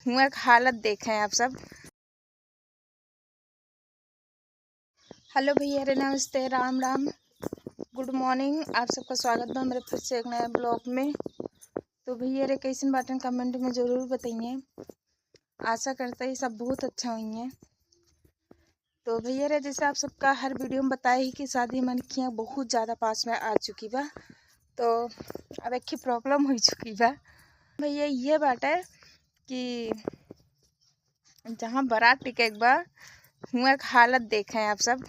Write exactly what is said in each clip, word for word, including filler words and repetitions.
हुआँ के हालत देखें आप सब। हेलो भैया रे, नमस्ते, राम राम, गुड मॉर्निंग। आप सबका स्वागत बा हमरे फिर से एक नया ब्लॉग में। तो भैया रे, कैसन बाटन, कमेंट में ज़रूर बताइए। आशा करता ही सब बहुत अच्छा होइए। तो भैया रे, जैसे आप सबका हर वीडियो में बताए ही कि शादी मन किया बहुत ज़्यादा पास में आ चुकी बा, तो अब एक ही प्रॉब्लम हो चुकी बा भैया, ये बाटे कि जहाँ बारात टिके के बा, हुआँ के हालत देखें आप सब।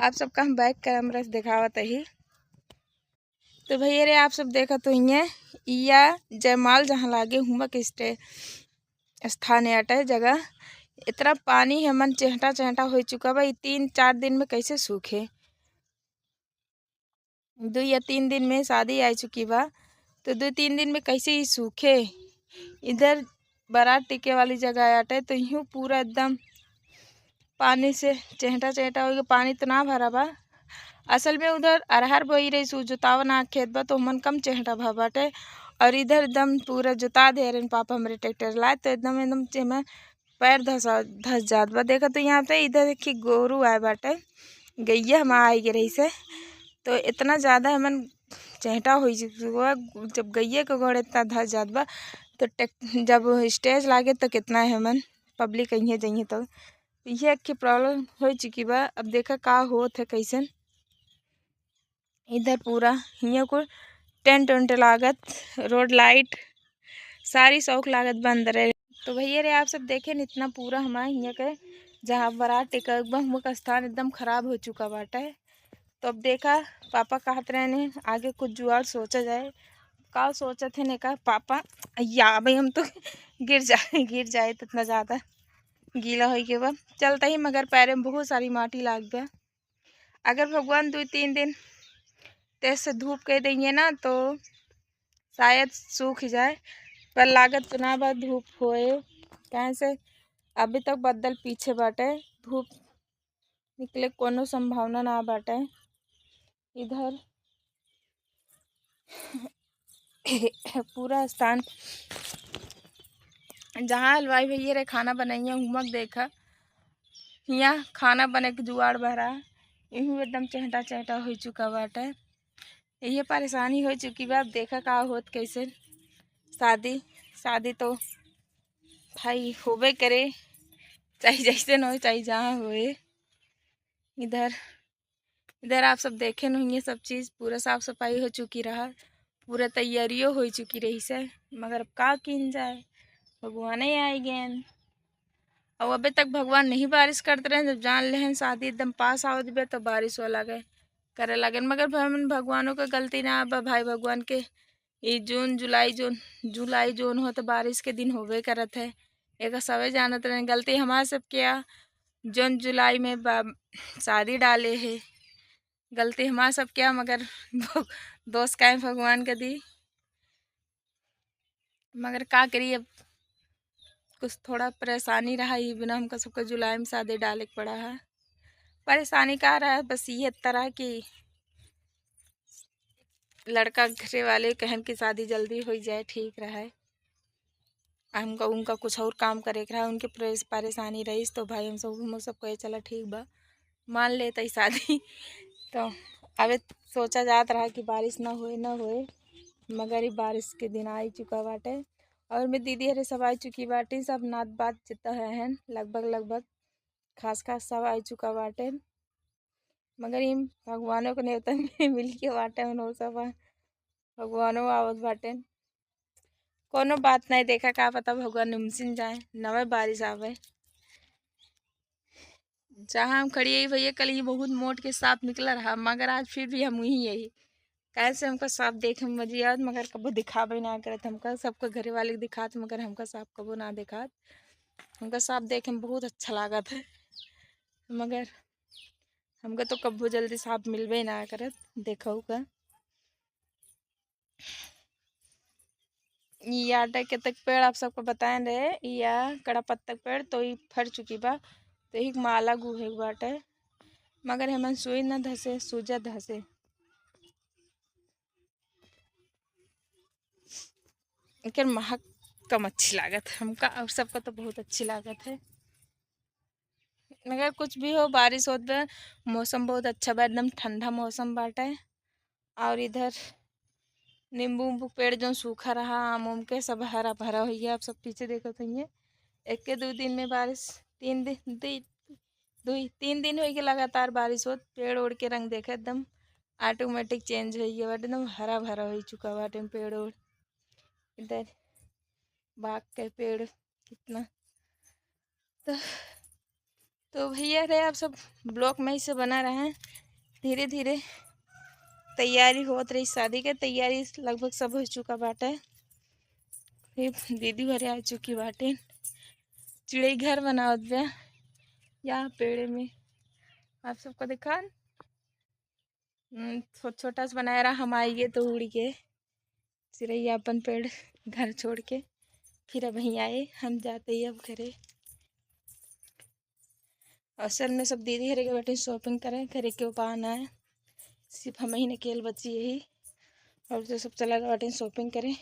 आप सबका हम बैक कैमरा से देखावत ही। तो भैया रे, आप सब देखत होइए, इया जयमाल जहाँ लागे, हुआँ के स्टे-, स्थान अटे जगह। इतना पानी है, मन चेहटा चेहटा हो चुका बा। ई तीन चार दिन में कैसे सूखे? दो या तीन दिन में शादी आ चुकी बा, तो दो तीन दिन में कैसे ही सूखे? इधर बारात टिके वाली जगह आटे, तो यूँ पूरा एकदम पानी से चेहटा चेहटा हो गया। पानी तो ना भरा बा, असल में उधर अरहर बोई रही सु, जोतावा ना खेत बा, तो मन कम चेहटा भा बाटे। और इधर एकदम पूरा जोता दे रहे पापा हमरे ट्रैक्टर लाए, तो एकदम एकदम चेहरा पैर धसा धस जात बा। देखा तो यहाँ पे इधर देखी गोरू आए बाटे, गैया हम आई के रही से, तो इतना ज़्यादा हमन चेहटा हो चुका। जब गैया के गोड़ इतना धस जात बा, तो टेक-, जब स्टेज लागे तो कितना है हमन पब्लिक अइहे जइहे, तो ये एक प्रॉब्लम हो चुकी बा। अब देखा का होत है कैसन। इधर पूरा हियाँ कुल टेंट उंट लागत, रोड लाइट, सारी शौक लागत बा अंदरे। तो भैया रे, आप सब देखें इतना पूरा हमारे हियाँ के जहाँ बारात टिका बा, हुआँ का स्थान एकदम खराब हो चुका बाटे। तो अब देखा, पापा कहत रहने आगे कुछ जुगाड़ सोचा जाए। का सोचत है ने का पापा, या भाई हम तो गिर जाए, गिर जाए तो इतना ज़्यादा गीला हो गया बा। चलता ही मगर पैरे में बहुत सारी माटी लाग गया। अगर भगवान दो तीन दिन तेज से धूप कह देंगे ना, तो शायद सूख जाए, पर लागत तो ना बा धूप होए, काहे से अभी तक बादल पीछे बाटे, धूप निकले कोनो संभावना ना बाटे। इधर पूरा स्थान जहाँ हलवाई भैया रे खाना बनाइए, हुमक देखा, हियाँ खाना बने के जुगाड़ बहरा, इहू एकदम चेहटा चेहटा हो चुका बाटे। ये परेशानी हो चुकी बा। अब देखा का होत कैसे। शादी, शादी तो भाई होबे करे, चाहे जैसे न हो, चाहे जहाँ होए। इधर, इधर आप सब देखे न होइए, सब चीज़ पूरा साफ सफाई हो चुकी रहा, पूरा तैयारियों हो चुकी रही से, मगर अब का कीन जाए, भगवान ही आई गए। और अबे तक भगवान नहीं बारिश करते रहे, जब जान लेहन शादी एकदम पास आवत बे तो बारिश हो लगे, करे लगन। मगर भगवान, भगवानों के गलती ना बा भाई, भगवान के ई जून जुलाई, जून जुलाई जून हो तो बारिश के दिन होबे करत है, एक सवे जानत रहे। गलती हमारे सब क्या, जून जुलाई में बा-, शादी डाले है, गलती हमारे सब क्या, मगर दोष काहे भगवान के दी। मगर का करी, अब कुछ थोड़ा परेशानी रहा, ये बिना हमका सबका जुलाई में शादी डाले के पड़ा है। परेशानी का रहा है, बस ये तरह की लड़का घरे वाले कहन कि शादी जल्दी हो जाए, ठीक रहे। हमका, उनका कुछ और काम करे के रहा, उनके परेश-, परेशानी रहीस, तो भाई हम सब, हम सब कहे चला ठीक बा, मान लेते ही शादी। तो अबे सोचा जात रहा कि बारिश ना होए, ना होए, मगर ई बारिश के दिन आई चुका बाटे। और मैं दीदी हरे सब आई चुकी बाटी, सब नात बात जितना है हन, लगभग, लगभग खास खास सब आई चुका बाटे। मगर ई भगवानों के नेवता में मिल के बाटे, उन्हों सब भगवानों आवत बाटे। कोनो बात नहीं, देखा का पता भगवान निमसिन जाए, नवे बारिश आवे। जहाँ हम खड़ी है भैया, कल ये बहुत मोट के सांप निकला रहा, मगर आज फिर भी हम वहीं यही। काहे से हमका सांप देखे में मजा आवत, मगर कबो दिखाबे ना करत। हमका सबका घरे वाले के दिखात, मगर हमका सांप कबो ना दिखात। हमका सांप देखे में बहुत अच्छा लागत है, मगर हमका तो कबो जल्दी सांप मिलबे ना करत। देखो का ई आटे के तक पेड़ आप सबको बताए रहे, या कड़ा पत्ता के पेड़, तो ई फर चुकी बा, तो एक माला गुहे के बाटे, मगर हेमन सुई न धसे, सूजा धसे। एकर महक कम अच्छी लागत है हमका, और सबका तो बहुत अच्छी लागत है। मगर कुछ भी हो, बारिश होत बा, मौसम बहुत अच्छा बा, एकदम ठंडा मौसम बाटे। और इधर नींबू उम्बू पेड़ जौन सूखा रहा, आम उम के, सब हरा भरा होइ गया। आप सब पीछे देखत होइए, एक के दो दिन में बारिश, तीन दिन, दो, दो तीन दिन होइ गए लगातार बारिश होत, पेड़ ओड़ के रंग देखे एकदम automatic change होइ गया बाटे, एकदम हरा भरा होइ चुका बाटे पेड़ ओड़। इधर बाग के पेड़ कितना। तो, तो भैया रे, आप सब vlog में ऐसे बना रहे हैं। धीरे धीरे तैयारी होत रही, शादी के तैयारी लगभग सब हो चुका बाटे। फिर दीदी घरे आ चुकी बाटे, चिड़ई घर बनावत बा या पेड़े में। आप सबको दिखान, हम्म, छो-, छोटा सा बनाया रहा, हम आइए तो उड़ के चिड़ैया अपन पेड़ घर छोड़ के। फिर अब वहीं आए, हम जाते ही अब घरे। असल में सब दीदी घरे के बाटे shopping करे, घरे के पा ना है, सिर्फ हम ही अकेल बची यही, और तो सब चला गए बाटे shopping करे।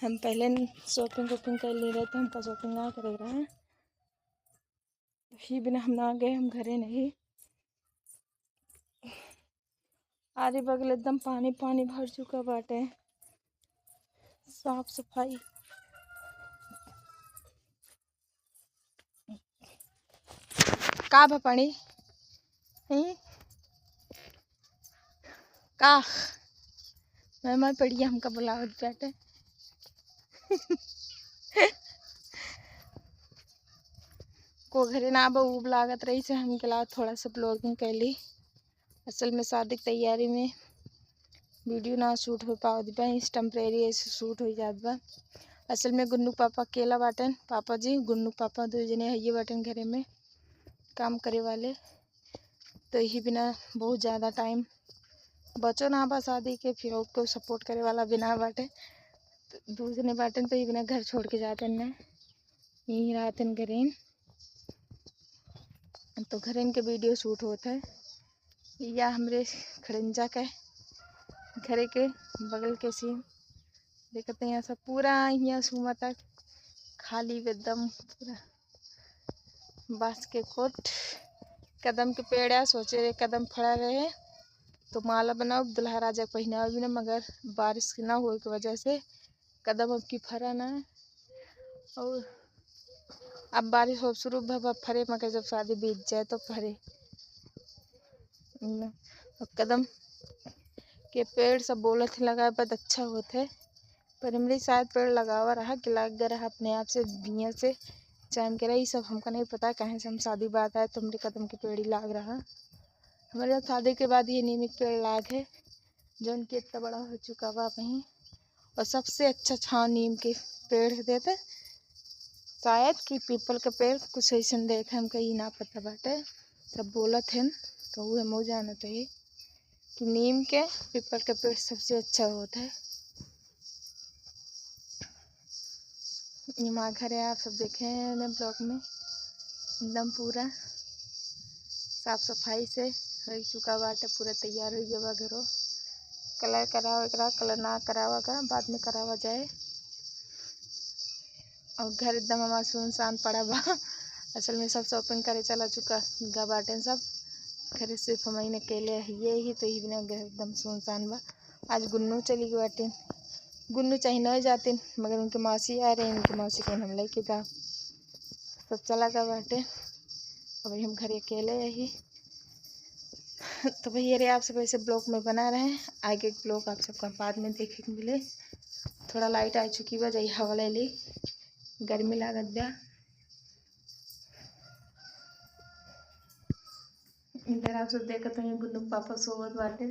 हम पहले shopping वोपिंग कर ले रहे, तो हमका shopping ना करे रहा। ही बिना हम ना गए, हम घरे नहीं। आरी बगल एकदम पानी पानी भर चुका बाटे। साफ सफाई का बा पानी? हैं? का? मैं, मैं पड़िया हमका बुलावत बाटे। को घरे ना बा, ऊब लागत रही से हम के लाओ थोड़ा सा vlogging कैली। असल में शादी की तैयारी में video ना shoot हो पावत बा, इस temporary ऐसे shoot हो जात बा। असल में गुन्नू पापा अकेला बाटन, पापा जी, गुन्नू पापा दो जने हइये बाटन घरे में काम करे वाले, तो यही बिना बहुत ज़्यादा time बचो ना बा शादी के, फिर उसको support करे वाला बिना बाटे, तो दो जने बाटन, तो ये बिना घर छोड़ के जाते न, यहीं रहते न घरे। तो घरे इनके video shoot होत है, या हमरे खड़ंजा के घरे के बगल के scene। देखते हैं, यहाँ सब पूरा, यहाँ सूमा तक खाली एकदम पूरा बांस के कोट। कदम के पेड़ है, सोचे रहे कदम फड़ा रहे तो माला बनाओ, दुल्हा राजा के पहिनावे बिना, मगर बारिश के ना होए के वजह से कदम अब की फरा ना है। और अब बारिश हो शुरू भा, भा फरे, मगर जब शादी बीत जाए तो फरे। न, और कदम के पेड़ सब बोलत है लगाए बाद अच्छा होत है, पर हमरे शायद पेड़ लगावा रहा कि लाग गया रहा अपने आप से, बिया से चाम के रहा, ये सब हमका नहीं पता, कहीं से हम शादी बाद आए तो हमरे कदम के पेड़ ही लाग रहा। हमारे यहाँ शादी के बाद ये नीम के पेड़ लाग है, जौन कि इतना बड़ा हो चुका बा वहीं। और सबसे अच्छा छाँव नीम के पेड़ देते, शायद कि पीपल के पेड़ कुछ ऐसन देखे, हमका ई ना पता बाटे, सब बोलत हैं, तो उहे मऊ जानत है कि नीम के पीपल के पेड़ सबसे अच्छा होत है। ये हमार घर है, आप सब देखे हैं vlog में, एकदम पूरा साफ सफाई से हो चुका बाटे, पूरा तैयार हो गया बा घरो। Colour करावे के रहा, colour ना करावा का, बाद में करावा जाए। और घर एकदम हमार सुनसान पड़ा बा। असल में सब shopping करे चला चुका गा बाटेन सब, घरे सिर्फ हम ही अकेले हिये ही, तो ही बिना घर एकदम सुनसान बा। आज गुन्नू चली गई बाटेन, गुन्नू चाहे न जातिन, मगर उनके मौसी आ रहे, उनके मौसी के हम लेके जा, सब चला गया बाटे। अभी हम घर अकेले यही। तो भैया रे, आप सब ऐसे vlog में बना रहे, आगे vlog आप सबका बाद में देखे के मिले। थोड़ा light आ चुकी बा, जाई हवा ले ली, गर्मी लागत बा। इधर आप सब देखत हैं, गुन्नू के पापा सोवत बाटे।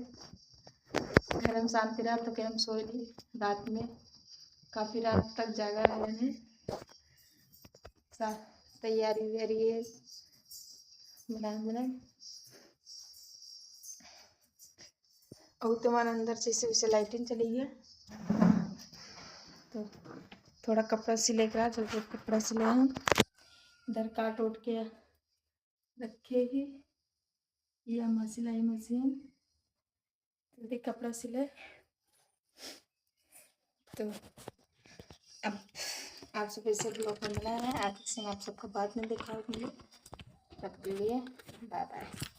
घर में शांति रहा तो के हम सोए ली रात में, काफी रात तक जागा रहन है। सा-, तैयारी वैयारी है, बना, बना। और तुम्हारे अंदर से इसे, इसे lighting चली है, तो थोड़ा कपड़ा सिले के रहा, जो, जो कपड़ा सिले हम इधर काट उठ के रखे ही। यह हमार सिलाई मशीन, जल्दी कपड़ा सिले। तो अब आप सब ऐसे ब्लॉग में बना रहे, आगे से मैं आप सबको बाद में दिखाऊंगी। तब के लिए बाय बाय।